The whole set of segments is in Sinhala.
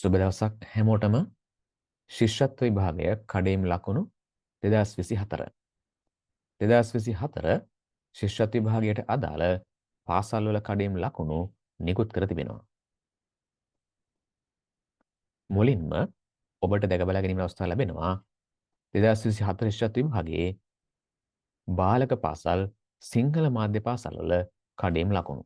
සුබ දවසක් හැමෝටම. ශිෂ්‍යත්ව විභාගය කඩේම් ලකුණු 2024 2024 ශිෂ්‍යත්ව විභාගයට අදාළ පාසල්වල කඩේම් ලකුණු නිකුත් කර තිබෙනවා. මුලින්ම ඔබට දැක බලා ගැනීමට අවස්ථාව ලැබෙනවා 2024 ශිෂ්‍යත්ව විභාගයේ බාලක පාසල් සිංහල මාධ්‍ය පාසල්වල කඩේම් ලකුණු.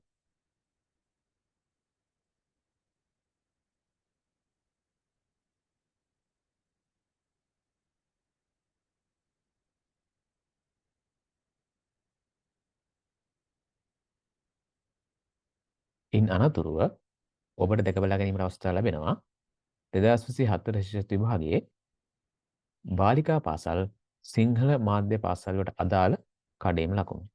ඉන් අනතුරුව ඔබට දැක බලා ගැනීමට අවස්ථාව ලැබෙනවා 2024 ශිෂ්‍යත්ව විභාගයේ බාලිකා පාසල් සිංහල මාධ්‍ය පාසල් වලට අදාළ කඩේම් ලකුණු.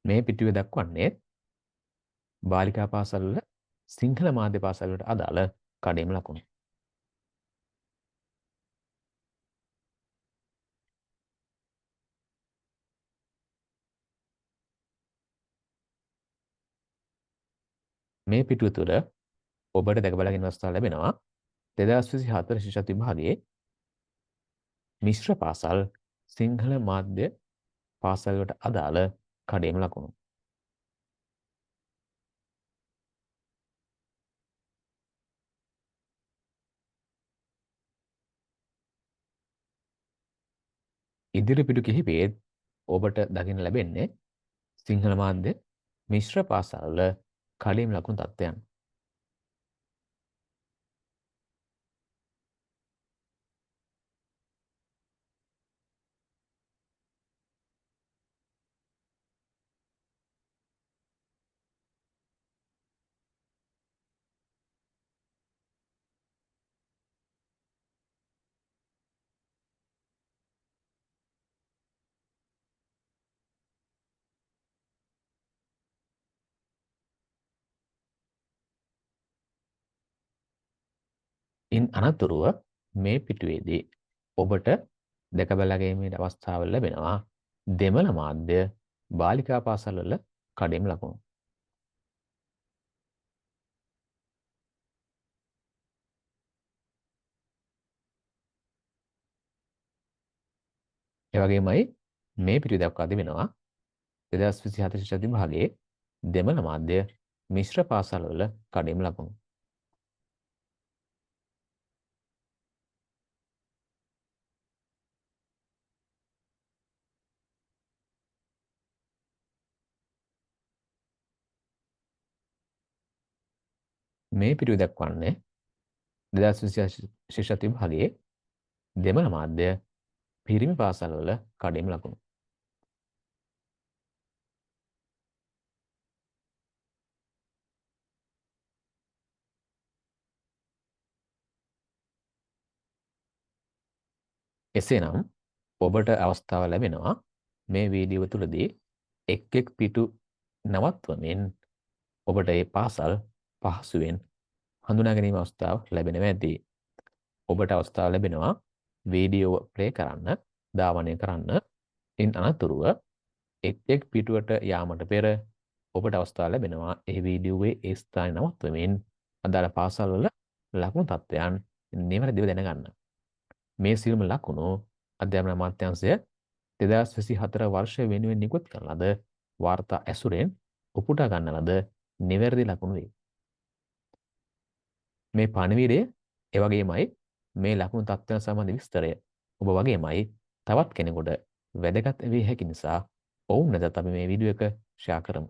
මේ පිටුවේ දක්වන්නේ බාලිකා පාසල් වල සිංහල මාධ්‍ය පාසල් වලට අදාළ කඩේම් ලකුණු. මේ පිටුව තුළ ඔබට දැක බලා ගැනීම අවස්ථාව ලැබෙනවා 2024 ශිෂ්‍යත්ව විභාගයේ මිශ්‍ර පාසල් සිංහල මාධ්‍ය පාසල් වලට අදාළ කඩේම් ලකුණු. ඉදිරි පිටු කිහිපයේ ඔබට දකින්න ලැබෙන්නේ සිංහල මාධ්‍ය මිශ්‍ර පාසල් වල කඩේම් ලකුණු තත්ත්වයන්. ඉන් අනතුරුව මේ පිටුවේදී ඔබට දැක බලා ගැනීමේ අවස්ථාව ලැබෙනවා දෙමළ මාධ්‍ය බාලිකා පාසල් වල කඩේම් ලකුණු. ඒ වගේමයි මේ පිටුවේ දක්වා තිබෙනවා 2024 ශිෂ්‍ය විභාගයේ දෙමළ මාධ්‍ය මිශ්‍ර පාසල් වල කඩේම් ලකුණු. මේ පිටුව දක්වන්නේ 2024 ශිෂ්‍යත්ව විභාගයේ දෙමළ මාධ්‍ය පිරිමි පාසල් වල කඩේම් ලකුණු. එසේනම් ඔබට අවස්ථාව ලැබෙනවා මේ වීඩියෝ තුළදී එක් එක් පිටු නවත්වමින් ඔබට ඒ පාසල් පහසුවෙන් හඳුනා ගැනීම අවස්ථාව ලැබෙනවා ඇති. ඔබට අවස්ථාව ලැබෙනවා වීඩියෝව ප්ලේ කරන්න, ධාවනය කරන්න. ඉන් අනතුරුව එක් එක් පිටුවට යාමට පෙර ඔබට අවස්ථාව ලැබෙනවා ඒ වීඩියෝවේ ඒ ස්ථානය නවත්වමින් අදාළ පාසල් වල ලකුණු තත්ත්වයන් නිවැරදිව දැනගන්න. මේ සියලුම ලකුණු අධ්‍යාපන අමාත්‍යාංශය 2024 වර්ෂය වෙනුවෙන් නිකුත් කරන ලද වාර්තා ඇසුරෙන් උපුටා ගන්න ලද නිවැරදි ලකුණු වේ. මේ පණිවිඩය ඒ වගේමයි මේ ලකුණු තත්ත්වයන් සම්බන්ධ විස්තරය ඔබ වගේමයි තවත් කෙනෙකුට වැදගත් විය හැකි නිසා ඔවුන් වෙතත් අපි මේ වීඩියෝ එක ෂෙයා කරමු.